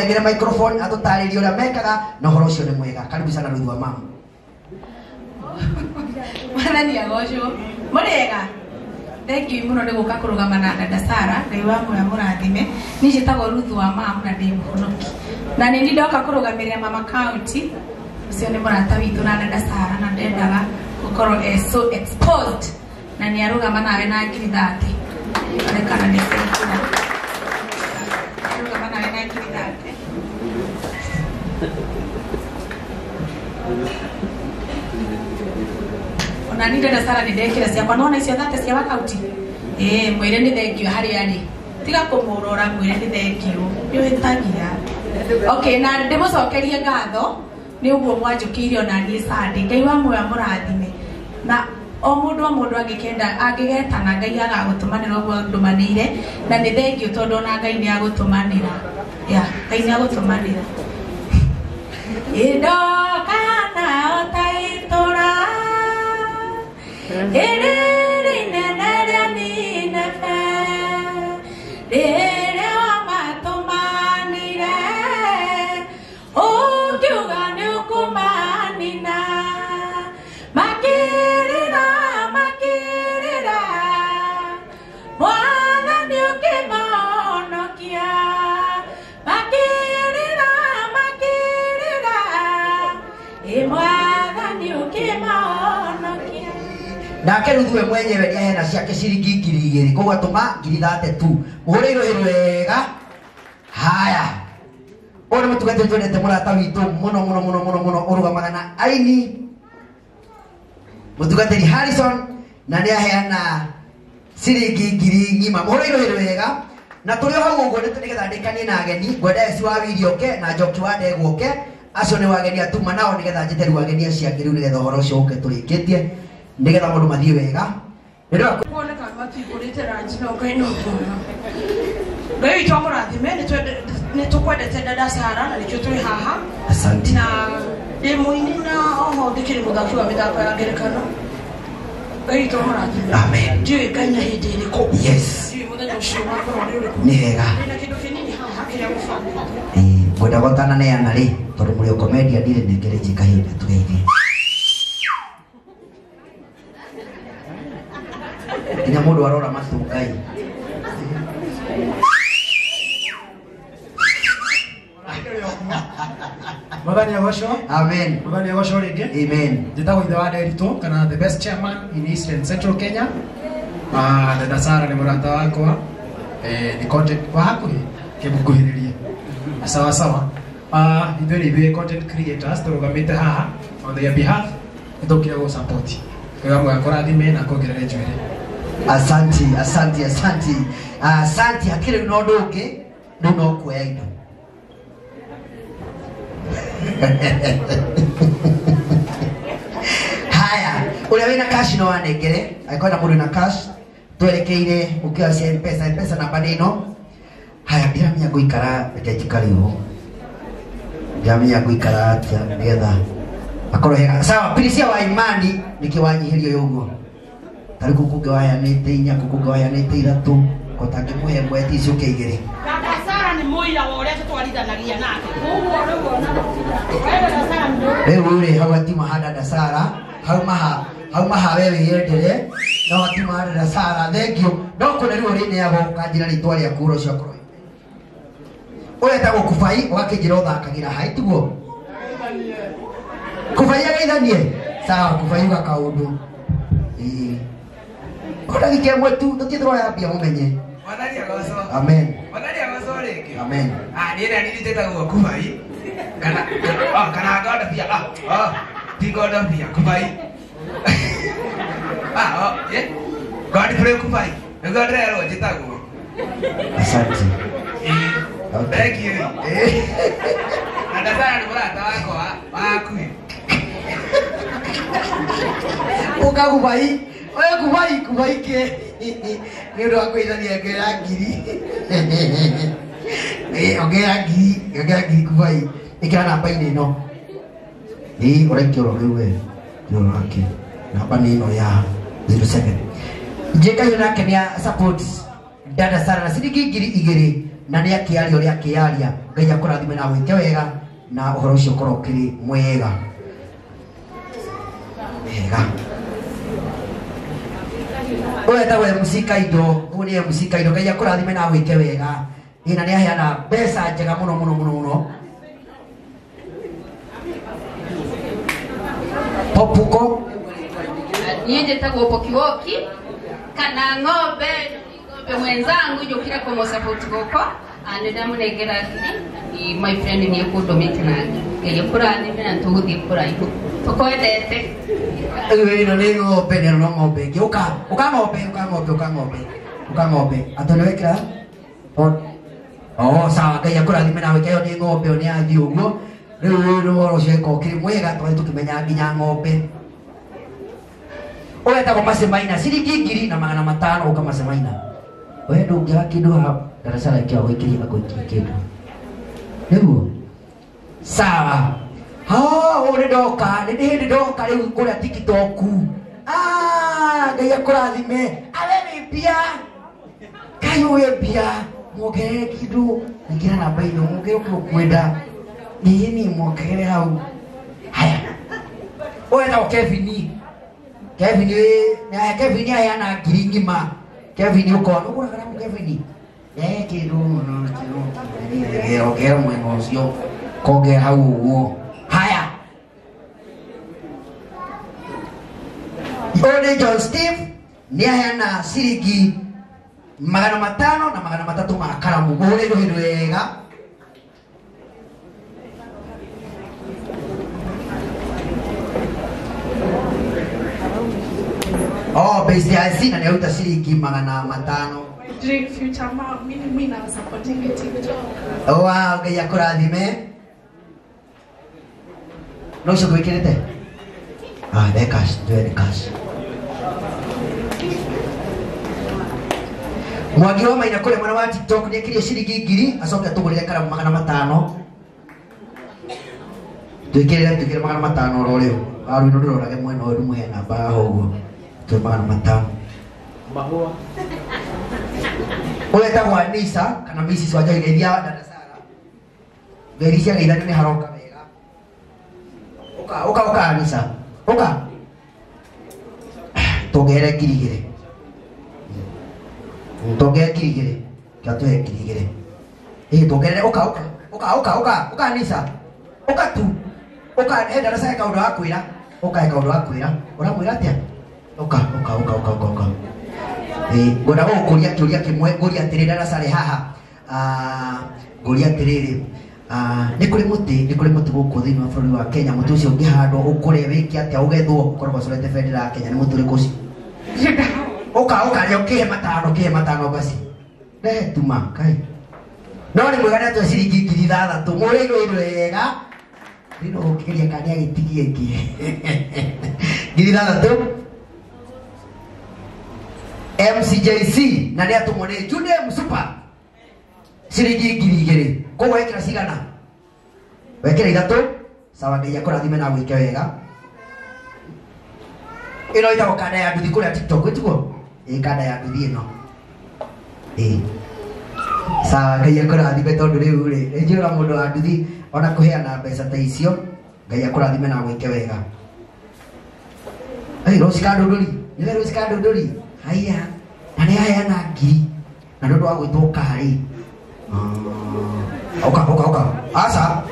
Ndĩmũnengere microphone atũtarĩrie ũrĩa mekaga na ũhoro ũcio nĩ mwega. Karibu sana Ruth wa mama. Mwathani agocwo. Mũrĩega? Thank you mũno nĩ gũka kũrũgama na dada Sara, Ngai wa muoyo mũrathime. Niĩ njĩtagwo Ruth wa mama na ndĩ mũhonoki. Na nĩ niĩ ndoka kũrũgamĩrĩra Mama County, ũcio nĩ mũrata witũ na dada Sara, na ndendaga gũkorwo e so exposed na nĩ arũgama nawe na ngiri 30. Onekana nĩ ciakira. Arũgama nawe na ngiri 30. Ona ni dada Sara nĩ ndekĩra ciakwa, nona icio 30 cia wakauti. Mwĩre nĩ thank you harĩa arĩ. Tiga kũmũrora, mwĩre nĩ thank you. Nĩ ũhĩtagia. Okay, na ndĩmũcokerie ngatho nĩ ũguo mwanjũkĩire ona niĩ Sunday. Ngai wa muoyo mũrathime. Na o mũndũ o mũndũ angĩkenda angĩgetana Ngai agagũtũmanĩra ũguo ndũmanĩire, na nĩ thank you tondũ ona Ngai nĩ agũtũmanĩra. Ya, Ngai nĩ agũtũmanĩra. Indo kana ota itũra ĩrĩrĩ inene rĩa Nineve, rĩrĩa wamatũmanire ũkiuga nĩ ũkũmanina, makĩrĩra makĩrĩra, Mwathani ũkĩmahonokia, makĩrĩra makĩrĩra, ĩ Mwathani ũkĩmahonokia. Nake Ruth we mwenyewe nĩ aheana ciake ciringi ngiri igĩrĩ, koguo atũma ngiri 30 tu. Mũhũre irũhĩ wega. Haya, ũyũ nĩ mũtungatĩri twendete mũrata witũ mũno mũno mũno mũno mũno, ũrũgamaga na aini, mũtungatĩri Harrison, na nĩ aheana ciringi ngiri ng'ima. Mũhũre irũhĩ wega. Na tũrĩ o hau ũguo nĩgetha ndĩkanie na ageni, ngwenda Esi wa Wili oke na Njoki wa Ndegwa oke, acio nĩ wageni atuma nao nĩgetha njĩte rĩu ageni acio angĩ rĩu nĩgetha ũhoro ũcio ũke tũrĩkĩtie, nĩgetha maũndũ mathiĩ wega. Kuoneka matingũrĩte ranji no Ngai no kuona. Ngai witũ amũrathime, nĩ tũkwendete dada Sara na nĩkĩo twĩ haha. Asante. Na ndĩ mũini na oho ndĩkĩrĩ mũthaki wa mĩthako ya ngerekano. Ngai witũ amũrathime. Amen. Ndiũĩ Ngai na hĩndĩ ĩrĩkũ. Yes. Ndiũĩ mũthenya ũcio ũgakorwo nĩ ũrĩkũ. Nĩ hega. Ndĩna kĩndũ kĩnini haha kĩrĩa mũbangĩte. Ngwenda gũtananeana rĩ, tondũ mũrĩ o comedian ndirĩ nengere njĩ kahinda tũgeithie. Nginya mũndũ arora matũ Ngai. Mwathani agocwo. Amen. Mwathani agocwo rĩngĩ. Amen. Njĩtagwo ithe wa Nderitu kana the best chairman in East and Central Kenya. Dada Sara nĩ mũrata wakwa. Nĩ content wa hakuhĩ kĩmũkuhĩrĩrie. Sawa sawa. Ithuĩ nĩ ithuĩ content creators tũrũgamĩte haha on their behalf nĩtũkire gũ support. Ngai wa muoyo akũrathime na akuongerere njuĩrĩ. Asanti, asanti, asanti. Asanti, hatirĩ na ũndũ ũngĩ, rĩu no kuoya indo. Haya, ũrĩa wĩna cash no anengere, angĩkorwo na mũndũ wĩna cash, twerekeire ũkĩoya cia M-Pesa, M-Pesa namba nĩ ĩno. Haya, ndiramenya ngũikara, reke njikare ũũ. Ndiramenya ngũikara atĩa nĩgetha akorwo hega. Sawa, Pirisia wa Imani nĩkĩ wanyihĩrio ũguo? Tarĩu kũu kũngĩ waheanĩte inya, kũu kũngĩ waheanĩte ithatũ, ko tangĩmũhe ĩmwe ti icio ũkĩ igĩrĩ. Dada Sara nĩ mũira wa ũrĩa tũtwarithanagia nake. Koguo rĩu ona we dada Sara nĩ mũira. Rĩu rĩ, hau hatima ha dada Sara, hau maha we wĩyendere, no hatima ha dada Sara, thank you. No kũna rĩu ũrĩneagwo ũkanjĩra rĩtwa rĩaku ũrĩa ũcio akorwo. Ũyũ etagwo Kubai, ũgakĩnjĩra ũthakagĩra ha, tiguo? Kubai ageithanie? Sawa, Kubai uga kaũndũ. Ĩĩ. Ko ndagĩka ĩmwe tu, tũthiĩ tũroya mbia mũmenye. Mwathani agocwo. Amen. Mwathani agocwo rĩngĩ. Amen. Niĩ na niĩ njĩtagwo Kubai. Kana Ngondobia. Ti Ngondobia, Kubai. Godfrey Kubai. Nĩguo ndĩrerwo njĩtagwo. Asante. Thank you. Na Dada nĩ mũrata wakwa wa hakuhĩ. Ũka Kubai. Oya Kubai, Kubai ke. Nĩ ũndũ wa kũithania ngera ngiri. Ongera ngiri, ongera ngiri Kubai. Ĩkĩra namba-inĩ ĩno. Ũraikia oro rĩu we. Nĩ ũrora kĩ. Namba nĩ ĩno ya 07. Njĩka hiyo nake nĩ ya support dada Sara na ciringi ngiri igĩrĩ na nĩ akĩaria ũrĩa akĩaria. Ngai akũrathime na gwĩke wega na ũhoro ũcio ũkorwo ũkĩrĩ mwega wega. Ũyũ etagwo MC Kaindo, ũyũ nĩ MC Kaindo. Ngai akũrathime na gwĩke wega. Ĩ na nĩ aheana mbeca njega mũno mũno mũno mũno. Popuko niĩ njĩtagwo Pokiwoki kana ng'ombe mwenzangu njũkire kũmũsupport gũkũ nĩ ndamũnengera ngiri ni my friend nĩ ekũndũmĩte na ngai akũrathime na tũgũthiĩ kũraihu tũkwendete. Rĩu ĩno nĩ ng'ombe na ĩno no ng'ombe ĩngĩ. Ũka ũka ng'ombe ũka ng'ombe ũka ng'ombe ũka ng'ombe Antonio wekĩra oh sawa. Ngai akũrathime na wĩke. Ĩyo nĩ ng'ombe ĩyo nĩ yathiĩ ũguo. Rĩu rĩu ũhoro ũcio ĩkorwo ũkĩrĩ mwega tũgathiĩ tũkĩmenya nginya ng'ombe. Ũyũ etagwo Macemaina ciringi 1500. Ũka Macemaina we ndũngĩaga kĩndũ haha ndaraca rĩkĩo gwĩkĩria agwĩkĩria kĩndũ nĩguo sawa. Ũyũ nĩ ndoka nĩ hĩndĩ ndoka rĩu kũrĩa TikTok. Ngai akũrathime awe wĩ mbia Ngai wĩ mbia muongerere kĩndũ ĩkĩra namba ĩno muongerere ũkĩ ũkwenda ĩni muongerere hau. Haya ũyũ etagwo Kevin. Kevin Kevin aheana ngiri ng'ima. Kevin ũkona ũgũraga ramu Kevin kĩndũ ongera mwena ũcio kongera hau ũguo. Haya ũyũ nĩ John Steve nĩ aheana ciringi 500 na 300 ma karamu. Mũhũre rũhĩ wega. Oh, base ya na nĩ aruta ciringi 500. Dream future mom, mimi na supporting TikTok. Wow, Ngai akũrathime. No ũcio gwĩkĩrĩte? Ah, the cash, the cash. Mwangi wa Maina kũrĩa mwena wa TikTok nĩ ekĩrie ciringi 1000 acoke atũgũrĩre karamu 500. Twĩkĩrĩre 500 oro rĩu. Waru ĩno ndũrorage mwena ũyũ ndũmũhe namba haha ũguo. Twĩ 500. Mahũa. Ũyũ etagwo Anisa kana Mrs. Wanjohi geithia dada Sara. Ngeithi cia geithanio nĩ haroka wega. Ũka ũka ũka Anisa. Ũka. Tuongerere 2000. Tuongerere 2000. Kia tuhe 2000. Ĩ tuongerere ũka ũka ũka ũka ũka ũka Anisa. Ũka tu. Ũka he dada Sara kaũndũ wa kwĩra. Ũka he kaũndũ wa kwĩra. Ũramwĩra atĩa? Ũka ũka ũka ũka ũka ũka. Ngwenda gũkũria kĩũria kĩmwe ngũria atĩrĩrĩ dada Sara haha. Ngũria atĩrĩrĩ nĩ kũrĩ mũtĩ gũkũ thĩinĩ wa bũrũri wa Kenya. Mũtĩ ũcio ũngĩhandwo ũkũre wĩke atĩa ũgethwo ũkoragwo ũcorete bendera ya Kenya. Nĩ mũtĩ ũrĩkũ ũcio? Ũka ũka rĩo kĩhe matano basi. Rehe tuma kai. No nĩ mwega nĩ atũhe ciringi 6000. Mũhũre irũĩ wega. Rĩu no ũkĩgeria kana nĩ agĩtigie ĩngĩ. 6000. MCJC na nĩ atũmwo nĩ Jude Msupa ciringi 2000. Koguo wekĩra cigana? Wekĩra 3. Sawa, Ngai akũrathime na gwĩke wega. Ĩno ĩtagwo kanda ya nduthi kũrĩa TikTok ĩtiguo? Ĩ kanda ya nduthi ĩno. Ĩ sawa, Ngai akũrathime tondũ rĩu rĩ nĩnjũra mũndũ wa nduthi ona kũheana mbeca ta icio. Ngai akũrathime na gwĩke wega. Ĩ Rose Kandũndũri, nĩwe Rose Kandũndũri. Haya, na nĩ aheana 1000 na nĩ ũndũ wa gwĩtwo karĩ. Ũka ũka ũka. Aca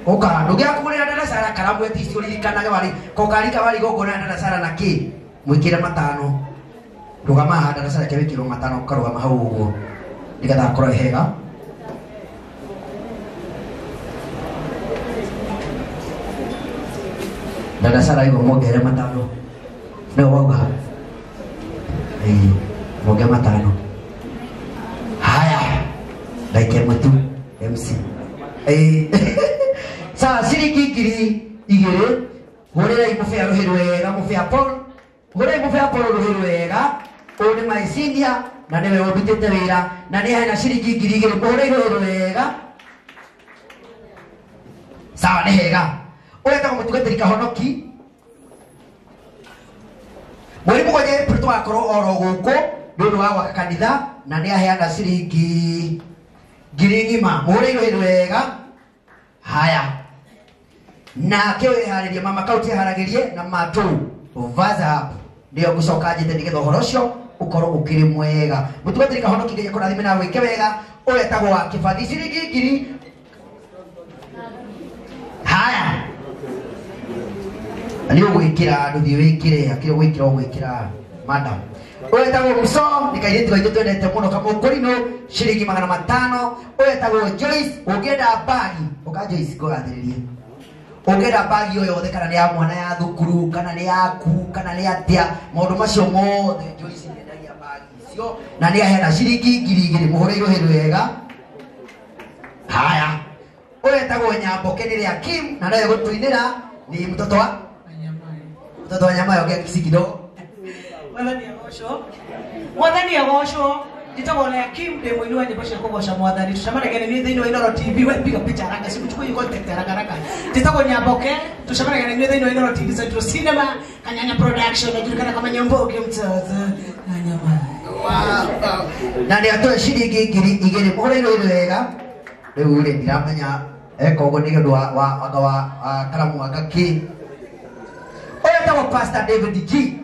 ũka ndũngĩaga kũgũrĩra dada Sara karamu eti icio ririkanage warĩ kokari kawari gũkũ na dada Sara na kĩ mwĩkĩre 5. Rũgama haha dada Sara kĩwĩkĩrwo 5 ũkarũgama hau ũguo nĩgetha akorwo e hega. Dada Sara igua muongerere 5 nĩwe wauga. Muongerere 5. Haya ndaike ĩmwe tu MC. Sawa, ciringi 2000. Hũrĩrai mũbĩa rũhĩ rwega, mũbĩa Paul. Hũrĩrai mũbĩa Paul rũhĩ rwega. Ũyũ nĩ my senior na nĩwe ũndutĩte wĩra na nĩ aheana ciringi 2000. Mũhũrĩrai rũhĩ rwega. Sawa, nĩ hega. Ũyũ etagwo mũtungatĩri Kahonoki. Mweri 7 April tũgakorwo oro gũkũ nĩ ũndũ wa gwaka kanitha na nĩ aheana ciringi Ngiri ng'ima mũhũrĩirwo wega. Haya, nake wĩharĩrie mama kauti haragĩrie na matũ WhatsApp nĩyo ngũcoka njĩte nĩgetha ũhoro ũcio ũkorwo ũkĩrĩ mwega. Mũtungatĩri kahonoki nginya kũrathime na wĩke wega. Ũyũ etagwo wa kĩbathi ciringi ngiri. Haya, nĩ ũgwĩkĩra ndũthiĩ wĩkĩre akĩrĩ ũgwĩkĩra ũgwĩkĩra madam. Ũyũ etagwo Muso nĩ kairĩtu gaitũ twendete mũno kamũkũrinũ ciringi 500. Ũyũ etagwo Joyce, ũngĩenda bagi ũka Joyce ngũgathĩrĩrie. Ũngĩenda bagi o yothe kana nĩ ya mwana ya thukuru kana nĩ yaku kana nĩ atĩa maũndũ macio mothe Joyce nĩendagia bagi icio na nĩ aheana ciringi 2000. Mũhũrĩirwo hĩndĩ wega. Haya, ũyũ etagwo Nyamboke nĩ rĩa Kim na nowe gũtũinĩra ni mtoto wa Nyamayo ongea Kisii kidogo. Mwathani agocwo. Mwathani agocwo. Njĩtagwo Lea Kim, ndĩ mũini wa nyĩmbo cia kũgoca Mwathani. Tũcemanagia na inyuĩ thĩinĩ wa Inooro TV. We piga picha haraka, sikuchukua hiyo contact haraka haraka. Njĩtagwo Nyamboke, tũcemanagia na inyuĩ thĩinĩ wa Inooro TV Central Cinema, Kanyanya Production, najulikana kama Nyamboke mtoto wa Nyamayo. Na nĩ atoe ciringi 2000. Mũhũrĩirwo wega. Rĩu rĩ ndiramenya eka ũguo nĩ ũndũ wa karamu anga kĩ. Ũyũ etagwo Pastor David G.